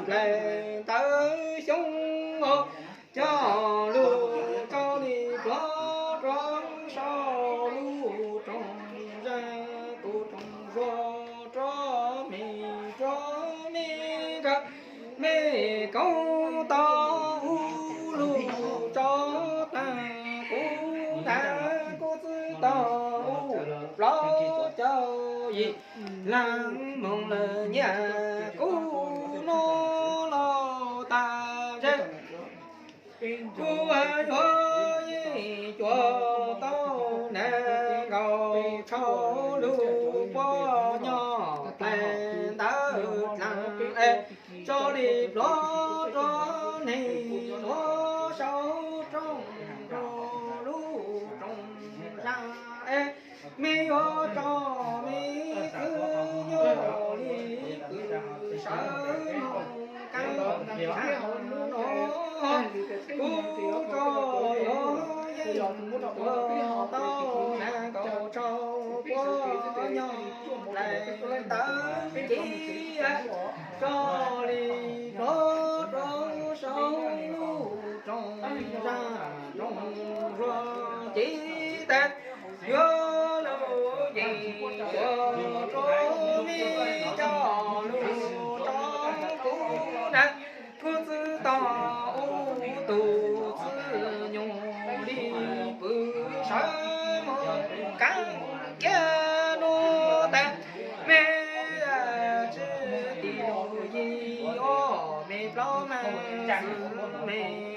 plaws ntawv xyoob os, coj lug tso li pluav rua saum lub rooj zag, kuv rooj zuag rua me, rua me nkawd, me koob tau ub lug tso taag, kuv nrag kuv txwv tau ub plaub caug yim leej moog lawm, nyiaj kuv nuav los tag zag. Kuv yuav yeej cuag tau nag nkaus tshau lug puab nyob plaws ntawv dlaag es, tso li pluav rua neeg nuav saum rooj rua lub rooj zag es, mej yuav tso mej txwv nyob li kws sawv moog kaab tshaav nuav, kuv tso yuav yeej cuag tau nag nkaus tshau puab nyob plaws ntawv ci, tso li pluav rua saum lub rooj zag rooj zuag ci taag, yuav lug yeej cuag rua mej coj lug tso kuv nrag, kuv txwv tau ub tug txwv nyob li kws sawv moog kaab kiag nuav taag, mej tsi tig lug yig os, mej plaub mej xwm mej